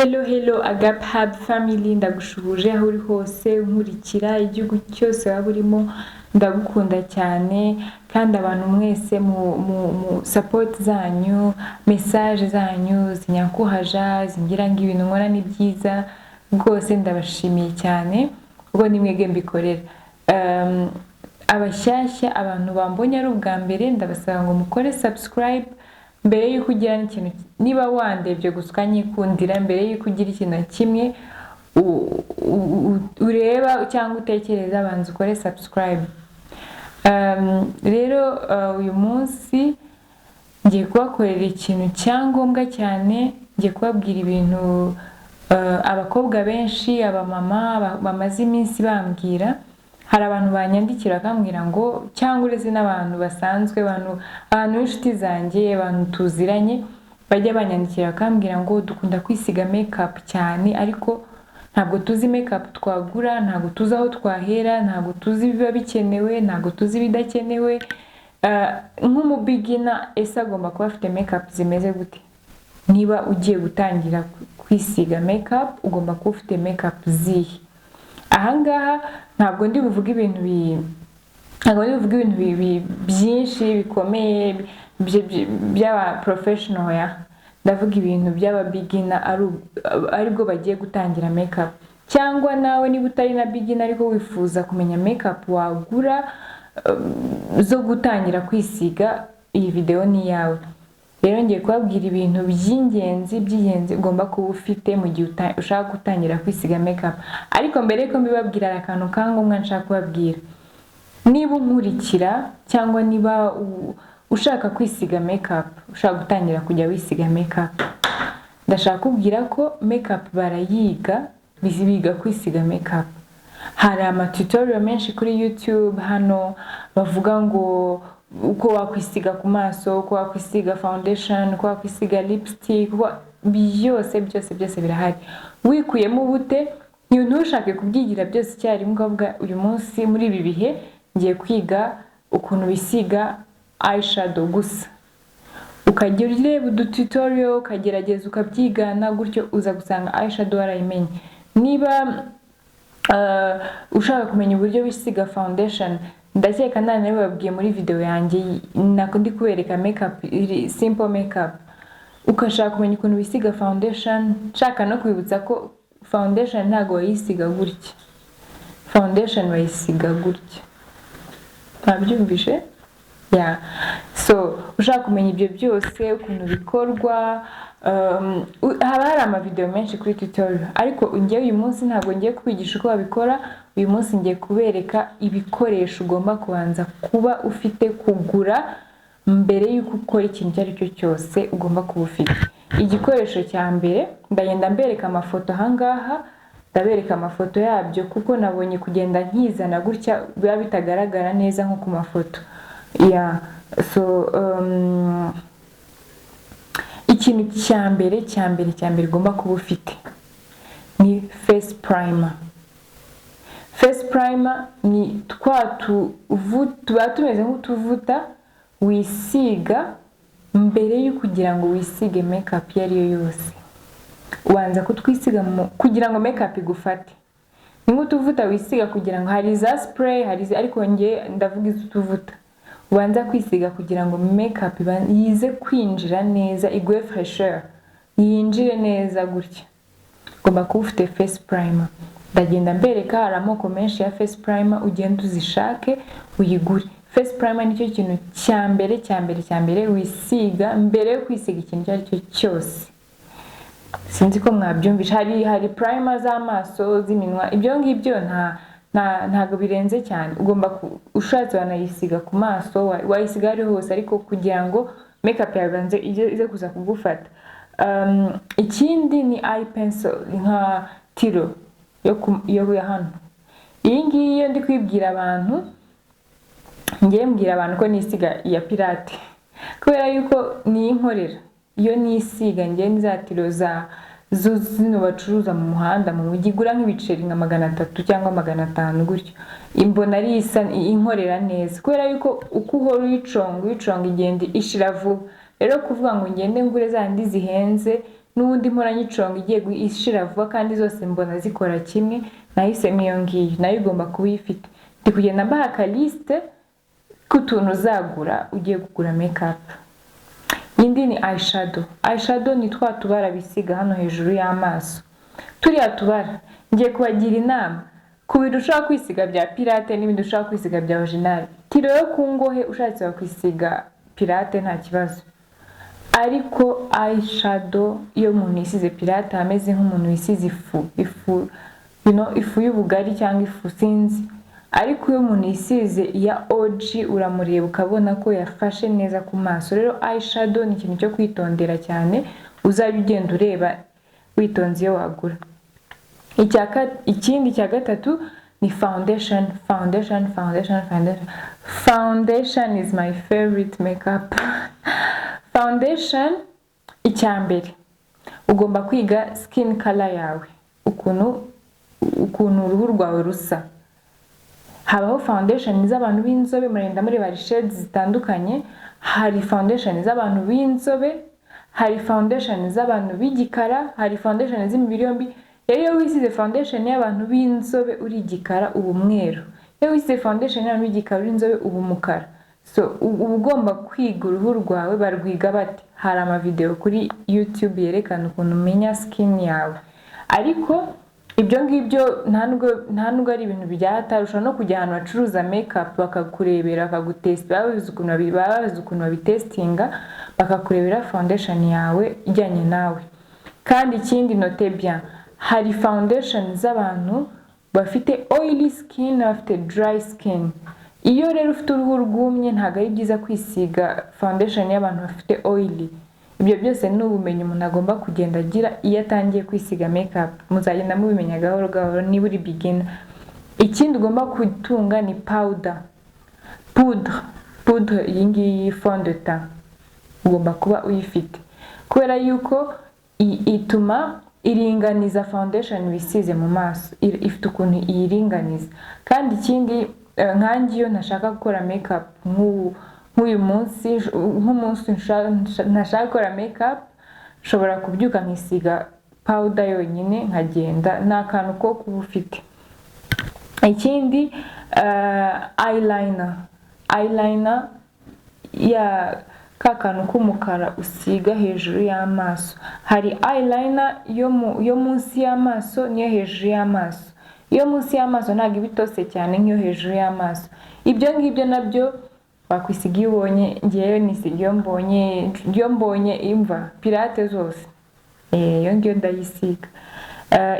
Hello, hello, Agape Hub family, ndagushuhuje aho uri hose unkurikira, igihugu cyose waba urimo, ndagukunda cyane. Kandi abantu mwese mu support zanyu, message zanyu zinyankuhaja, zingira ngo ibintu nkora ni byiza rwose, ndabashimiye cyane ubwo ni mwebwe mbikorera. Abashyashya, abantu bambonye ari ubwa mbere, ndabasaba ngo mukore subscribe mbere y'uko ugira n'ikintu. Niba wandebye gusa ukanyikundira, mbere y'uko ugira ikintu na kimwe ureba cyangwa utekereza, banza ukore subscribe. Rero uyu munsi ngiye kubakorera ikintu cyangombwa cyane. Ngiye kubabwira ibintu abakobwa benshi, abamama bamaze iminsi bambwira. Hari abantu banyandikira bakambwira ngo, cyangwa uretse n'abantu basanzwe, abantu b'inshuti zanjye, abantu tuziranye bajya banyandikira bakambwira ngo dukunda kwisiga makeup cyane, ariko ntabwo tuzi makeup twagura, ntabwo tuzi aho twahera, ntabwo tuzi ibiba bikenewe, ntabwo tuzi ibidakenewe. Nk'umubeginner ese agomba kuba afite makeup zimeze gute? Niba ugiye gutangira kwisiga makeup, ugomba kuba ufite makeup zihe? Ahangaha ntabwo ndi buvuge ibintu byinshi bikomeye by'aba professional ya ndavuga ibintu by'aba beginner, aribwo bagiye gutangira makeup, cyangwa nawe niba utari na beginner ariko wifuza kumenya makeup wagura zo gutangira kwisiga, iyi video ni iyawe. Rero ngiye kubabwira ibintu by'ingenzi by'ingenzi ugomba kuba ufite mu gihe ushaka gutangira kwisiga makeup. Ariko mbere yuko mbibabwira, hari akantu ka ngombwa nshaka kubabwira. Niba unkurikira cyangwa niba ushaka kwisiga makeup, ushaka gutangira kujya wisiga makeup, ndashaka kubwira ko makeup barayiga, biga kwisiga makeup. Hari amatutorial menshi kuri YouTube hano bavuga ngo uko wakwisiga ku maso, uko wakwisiga foundation, uko wakwisiga lipstick, byose byose byose birahari. Wikuyemo ubute, ntushake kubyigira byose icyarimwe, ukavuga uyu munsi muri ibi bihe ngiye kwiga ukuntu bisiga eyeshadow gusa, ukajya ureba udututorial, ukagerageza ukabyigana gutyo, uza gusanga eyeshadow warayimenye. Niba ushaka kumenya uburyo wisiga foundation, ndakeka nabibabwiye muri video yanjye nako ndi kubereka makeup iri simple makeup, ukashaka kumenya ukuntu wisiga foundation, nshaka no kwibutsa ko foundation ntabwo wayisiga gutya, foundation bayisiga gutya, ntabyumvishe ya. So ushaka kumenya ibyo byose ukuntu bikorwa, haba hari amavideo menshi kuri tutorial. Ariko ngewe uyu munsi ntabwo ngiye kubigisha uko babikora. Uyu munsi ngiye kubereka ibikoresho ugomba kubanza kuba ufite, kugura mbere y'uko ukora ikintu icyo ari cyo cyose. Ugomba kuba ufite igikoresho cya mbere. Ndagenda mbereka amafoto ahangaha, ndabereka amafoto yabyo kuko nabonye kugenda nkizana gutya biba bitagaragara neza nko ku mafoto ya. So ikintu cya mbere cya mbere cya mbere ugomba kuba ufite ni face primer. Face primer ni twa tuba tumeze nk'utuvuta wisiga mbere yo kugira ngo wisige makeup iyo ari yo yose. Ubanza kutwisiga kugira ngo makeup igufate. Ni nk'utuvuta wisiga kugira ngo, hari za spray, hari, ariko njye ndavuga iz'utuvuta ubanza kwisiga kugira ngo makeup yize kwinjira neza, iguhe fraîcheur, yinjire neza gutya. Ugomba kuba ufite face primer. Ndagenda mbereka, hari amoko menshi ya face primer, ugenda uzishake uyigure. Face primer nicyo kintu cya mbere cya mbere cya mbere wisiga mbere yo kwisiga ikintu icyo ari cyo cyose. Sinzi ko mwabyumvisha. Hari primer z'amaso, z'iminwa, ibyo ngibyo ntabwo birenze cyane. Ugomba ushatse wanayisiga ku maso, wayisiga aho ari hose, ariko kugira ngo makeup yawe ibanze ize kuza kugufata. Ikindi ni eye pencil, nka tiro yo ya hano. Iyi ngiyi iyo ndi kwibwira abantu, ngiye mbwira abantu ko nisiga iya pirate kubera yuko niyo inkorera. Iyo nisiga ngiye ni za tiro za zo zino bacuruza mu muhanda mu mujyi, igura nk'ibiceri nka 300 cyangwa 500 gutyo. Imbona ari isa inkorera neza kubera yuko uko uhora uyiconga uyiconga, igenda ishira vuba. Rero kuvuga ngo ngende ngure za zindi zihenze. N'ubundi mpora nyiconga, igiye ishira vuba, kandi zose mbona zikora kimwe, nahisemo iyo ngiyo. Nayo ugomba kuba uyifite. Ndi kugenda mbaha akaliste k'utuntu uzagura ugiye kugura makeup. Indi ni eyeshadow. Eyeshadow ni twa tubara bisiga hano hejuru y'amaso, turiya tubara. Ngiye kubagira inama ku bintu ushobora kwisiga bya pirate n'ibindi ushobora kwisiga bya original. Tiro yo ku ngohe, ushatse wakwisiga pirate, nta kibazo. Ariko eyeshadow, iyo umuntu yisize pirate aba ameze nk'umuntu wisize ifu y'ubugari cyangwa ifu, sinzi. Ariko iyo umuntu yisize iya OG, uramureba ukabona ko yafashe neza ku maso. Rero eyeshadow ni ikintu cyo kwitondera cyane, uzajya ugenda ureba witonze iyo wagura. Ikindi cya gatatu ni foundation, foundation, foundation, foundation. Foundation is my favorite makeup. Foundation, icya mbere ugomba kwiga skin color yawe, ukuntu uruhu rwawe rusa. Habaho foundation z'abantu b'inzobe, muragenda mureba, hari shades zitandukanye. Hari foundation z'abantu b'inzobe, hari foundation z'abantu b'igikara, hari foundation z'imibiri yombi. Rero iyo wisize foundation y'abantu b'inzobe uri igikara, uba umweru. Iyo wisize foundation y'abantu b'igikara uri inzobe, uba umukara. So uba ugomba kwiga uruhu rwawe. Barwiga bate? Hari amavideo kuri YouTube yerekana ukuntu umenya skin yawe. Ariko ibyo ngibyo nta nubwo ari ibintu byata. Ushobora no kujya ahantu bacuruza makeup bakakurebera, bakagutesta. Baba bazi ukuntu babitestinga, bakakurebera foundation yawe ijyanye nawe. Kandi ikindi, note bien, hari foundation z'abantu bafite oily skin n'abafite dry skin. Iyo rero ufite uruhu rwumye, ntabwo ari byiza kwisiga foundation y'abantu bafite oily. Ibyo byose ni ubumenyi umuntu agomba kugenda agira iyo atangiye kwisiga makeup. Muzagenda mubimenya gahoro gahoro niba uri beginner. Ikindi ugomba gutunga ni powder, poudre. Poudre iyi ngiyi, fond de teint, ugomba kuba uyifite kubera yuko ituma iringaniza foundation wisize mu maso. Ifite ukuntu iyiringaniza. Kandi ikindi, nkanjye iyo ntashaka gukora makeup, nk'uyu munsi, nk'umunsi ntashaka gukora makeup, nshobora kubyuka nkisiga powder yonyine nkagenda. Ni akantu ko kuba ufite. Ikindi, eyeliner. Eyeliner ya ka kantu k'umukara usiga hejuru y'amaso. Hari eyeliner yo munsi y'amaso n'iyo hejuru y'amaso. Iyo munsi y'amaso ntabwo iba itose cyane nk'iyo hejuru y'amaso. Ibyo ngibyo nabyo wakwisiga iyo ubonye. Ngewe nisiga iyo mbonye imva pirate zose. Iyo ngiyo ndayisiga.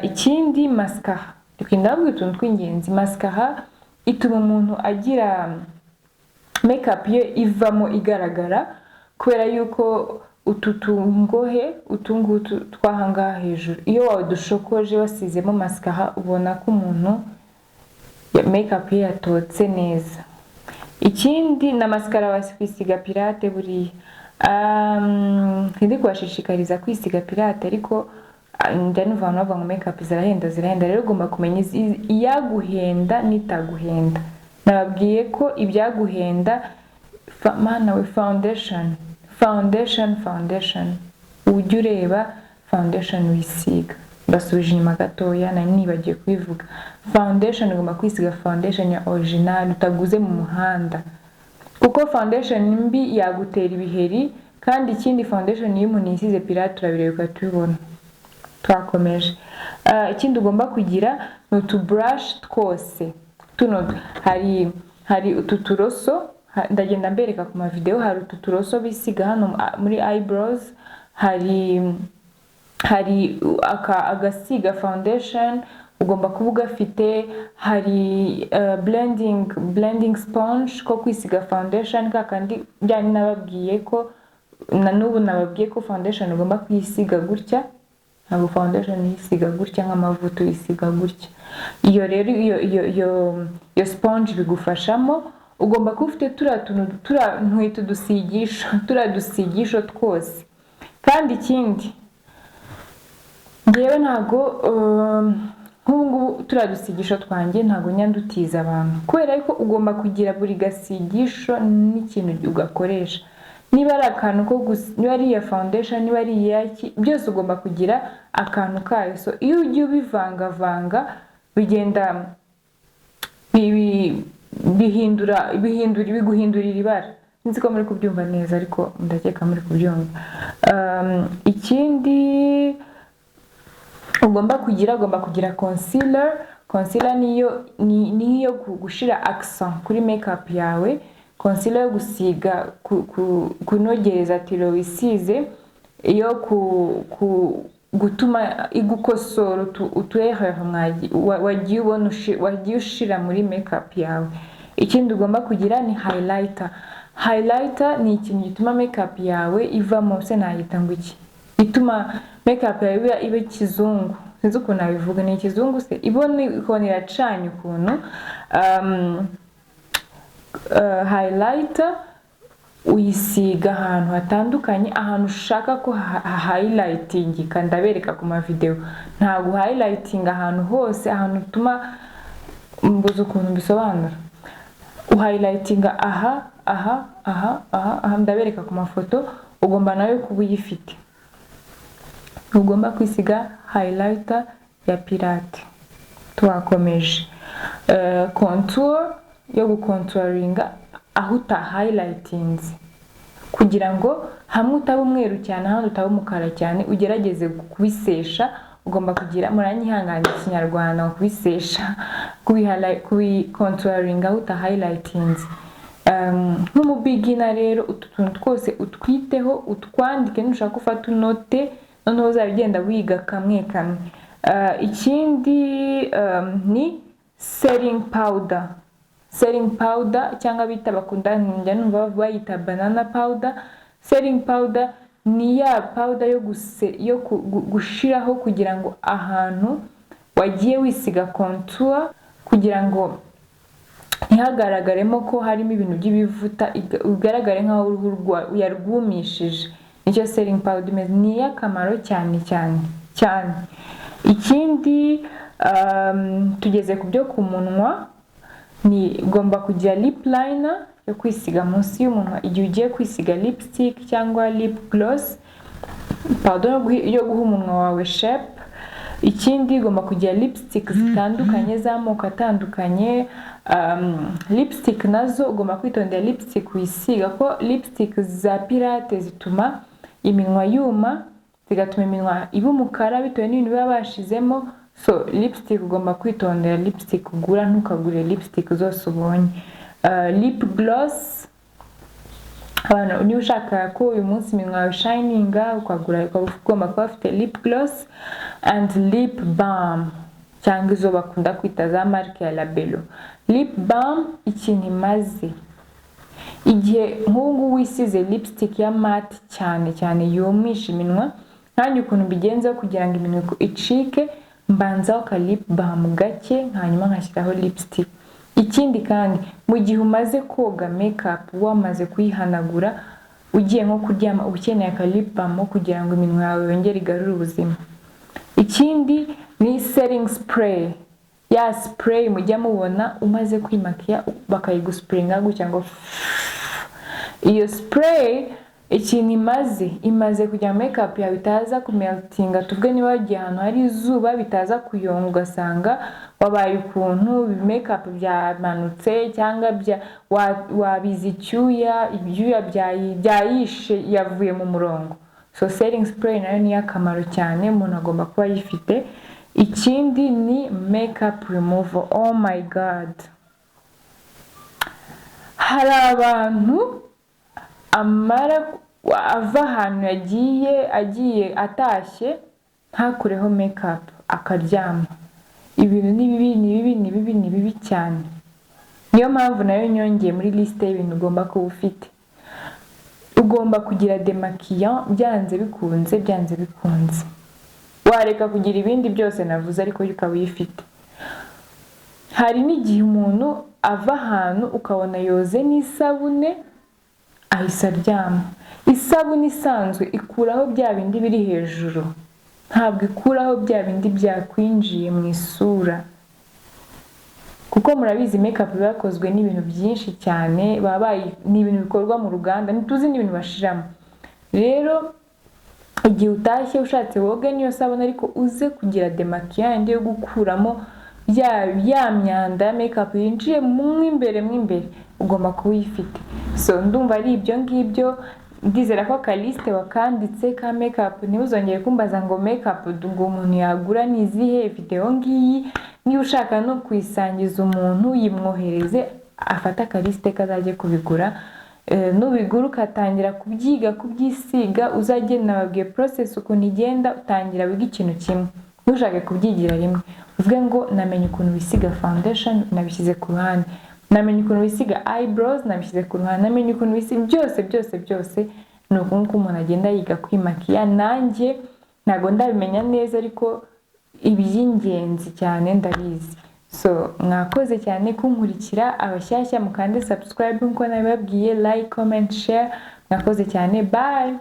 Ikindi, mascara. Ndababwira utuntu tw'ingenzi. Mascara ituma umuntu agira makeup ye ivamo igaragara, kubera yuko utu tungohe, utu ngutu tw'ahangaha hejuru, iyo wawe dushokoje wasizemo mascara, ubona ko umuntu makeup ye yatotse neza. Ikindi, na mascara wakwisiga pirate buriya. Ndi kubashishikariza kwisiga pirate, ariko njya numva abantu bavuga ngo makeup zirahenda, zirahenda. Rero ugomba kumenya iyaguhenda n'itaguhenda. Nababwiye ko ibyaguhenda, mana we, foundation, foundation, foundation. Ujye ureba foundation wisiga. Mbasubije inyuma gatoya, nari nibagiwe kubivuga. Foundation, ugomba kwisiga foundation ya original utaguze mu muhanda, kuko foundation mbi yagutera ibiheri. Kandi ikindi, foundation iyo umuntu yisize pirate, turabireba ukatubibona. Twakomeje. Ikindi ugomba kugira ni utu brush twose tuno. Hari utu turoso, ndagenda mbereka ku mavideo. Hari utu turoso bisiga hano muri eyebrows, hari aka agasiga foundation, ugomba kuba ugafite. Hari blending sponge ko kwisiga foundation, kakandi byari nababwiye ko na n'ubu nababwiye ko foundation ugomba kuyisiga gutya. Ntabwo foundation uyisiga gutya nk'amavuta, uyisiga gutya. Iyo rero iyo sponge bigufashamo. Ugomba kuba ufite turiya tuntu, turiya ntwita udusigisho, turiya dusigisho twose. Kandi ikindi, ngewe ntabwo nk'ubu ngubu turiya dusigisho twanjye ntabwo nyandutiza abantu, kubera ko ugomba kugira buri gasigisho n'ikintu ugakoresha. Niba ari akantu ko niba ari iya foundation, niba ari iyaki, byose ugomba kugira akantu kayo. So iyo ugiye ubivangavanga, bigenda bihindura, biguhindurira ibara. Sinzi ko muri kubyumva neza, ariko ndakeka muri kubyumva. Ikindi ugomba kugira concealer. Concealer niyo ni iyo gushira accent kuri makeup yawe. Concealer yo gusiga kunogereza tiro wisize, iyo ku gutuma igukosora utu erreur wagiye ubona wagiye ushira muri makeup yawe. Ikindi ugomba kugira ni highlighter. Highlighter ni ikintu gituma makeup yawe ivamo, se nayita ngo iki, ituma makeup yawe iba ikizungu. Sinzi ukuntu nabivuga, ni ikizungu se? Ibona ukabona iracanye ukuntu. Highlighter uyisiga ahantu hatandukanye, ahantu ushaka ko highlightingika. Ndabereka ku mavideo. Ntabwo highlighting ahantu hose, ahantu utuma, mbuze ukuntu mbisobanura. Uhighlightinga aha, aha, aha, aha, aha. Ndabereka ku mafoto. Ugomba nawe kuba uyifite. Ugomba kwisiga highlighter ya pirate. Twakomeje. Contour yo gucontouringa aho utahighlightinze, kugira ngo hamwe utaba umweru cyane, ahandi utaba umukara cyane, ugerageze kubisesha. Ugomba kugira, muranyihanganira ikinyarwanda, ngo kubisesha, kubicontouringa aho utahighlightinze. Nk'umubeginner rero, utu tuntu twose utwiteho, utwandike, nushaka ufate unote, noneho uzajya ugenda wiga kamwe kamwe. Ikindi ni setting powder. Setting powder cyangwa bita, bakunda, njya numva bayita banana powder. Setting powder ni ya powder yo gushiraho kugira ngo ahantu wagiye wisiga contour, kugira ngo ntihagaragaremo ko harimo ibintu by'ibivuta, ugaragare nk'aho uruhu yarwumishije. Nicyo setting powder imeze. Ni iy'akamaro cyane cyane cyane. Ikindi, tugeze ku byo ku munwa, ni ugomba kugira lip liner yo kwisiga munsi y'umunwa igihe ugiye kwisiga lipstick cyangwa lip gloss, pardon, yo guha umunwa wawe shape. Ikindi, ugomba kugira lipstick zitandukanye, z'amoko atandukanye. Lipstick nazo ugomba kwitondera lipstick wisiga, ko lipstick za pirate zituma iminwa yuma, zigatuma iminwa iba umukara bitewe n'ibintu biba bashizemo. So lipstick, ugomba kwitondera lipstick ugura, ntukagure lipstick zose ubonye. Lip gloss, abantu, niba ushaka ko uyu munsi iminwa yawe shininga, ukagura, ukaba ugomba kuba ufite lip gloss and lip balm, cyangwa izo bakunda kwita za marque ya Labello. Lip balm ikintu imaze, igihe nk'ubu ngubu wisize lipstick ya matte cyane cyane yumisha iminwa, nkanjye ukuntu mbigenzaho kugira ngo iminwa icike, mbanzaho aka lip balm gake, hanyuma nkashyiraho lipstick. Ikindi kandi, mu gihe umaze koga makeup, wamaze kuyihanagura, ugiye nko kuryama, uba ukeneye aka lip balm kugira ngo iminwa yawe yongere igarure ubuzima. Ikindi ni setting spray, ya spray mujya mubona umaze kwimakiya bakayigusprayinga gutya ngo. Iyo spray ikintu imaze kugira ngo makeup yawe itaza kumeltinga. Tuvuge niba wagiye ahantu hari izuba, bitaza kuyonga, ugasanga wabaye ukuntu, makeup byamanutse cyangwa wabize icyuya, ibyuya byayishe, yavuye mu murongo. So setting spray nayo ni iy'akamaro cyane, umuntu agomba kuba ayifite. Ikindi ni makeup remover. Oh my God, hari abantu amara ava ahantu yagiye, agiye atashye, ntakureho makeup, akaryama. Ibintu ni bibi, ni bibi, ni bibi, ni bibi cyane. Niyo mpamvu nayo nyongeye muri lisite y'ibintu ugomba kuba ufite. Ugomba kugira démaquillant byanze bikunze, byanze bikunze. Wareka kugira ibindi byose navuze, ariko yo ukaba uyifite. Hari n'igihe umuntu ava ahantu ukabona yoze n'isabune ahise aryama. Isabune isanzwe ikuraho bya bindi biri hejuru, ntabwo ikuraho bya bindi byakwinjiye mu isura. Kuko murabizi, makeup iba yakozwe n'ibintu byinshi cyane, ni ibintu bikorwa mu ruganda, ntituzi n'ibintu bashiramo. Rero igihe utashye, ushatse woge niyo sabune, ariko uze kugira démaquillant yo gukuramo ya myanda ya makeup yinjiye mo imbere mo imbere. Ugomba kuba uyifite. So ndumva ari ibyo ngibyo. Ndizera ko akaliste wakanditse ka makeup. Ntibuzongere kumbaza ngo makeup ngo umuntu yagura ni izihe. Video ngiyi, niba ushaka no kuyisangiza umuntu, yimwohereze afate akaliste kazajye kubigura. Nubigura ugatangira kubyiga kubyisiga, uzajye, nababwiye process ukuntu igenda. Utangira wiga ikintu kimwe, ntushake kubyigira rimwe. Uvuge ngo namenye ukuntu wisiga foundation, nabishyize ku ruhande, namenye ukuntu wisiga eyebrows, nabishyize ku ruhande, namenye ukuntu wisiga byose byose byose. Ni uku nguku umuntu agenda yiga kwimakiya. Nanjye ntabwo ndabimenya neza, ariko iby'ingenzi cyane ndabizi. So mwakoze cyane kunkurikira. Abashyashya mukande subscribe nkuko nabibabwiye, like, comment, share. Mwakoze cyane, bye.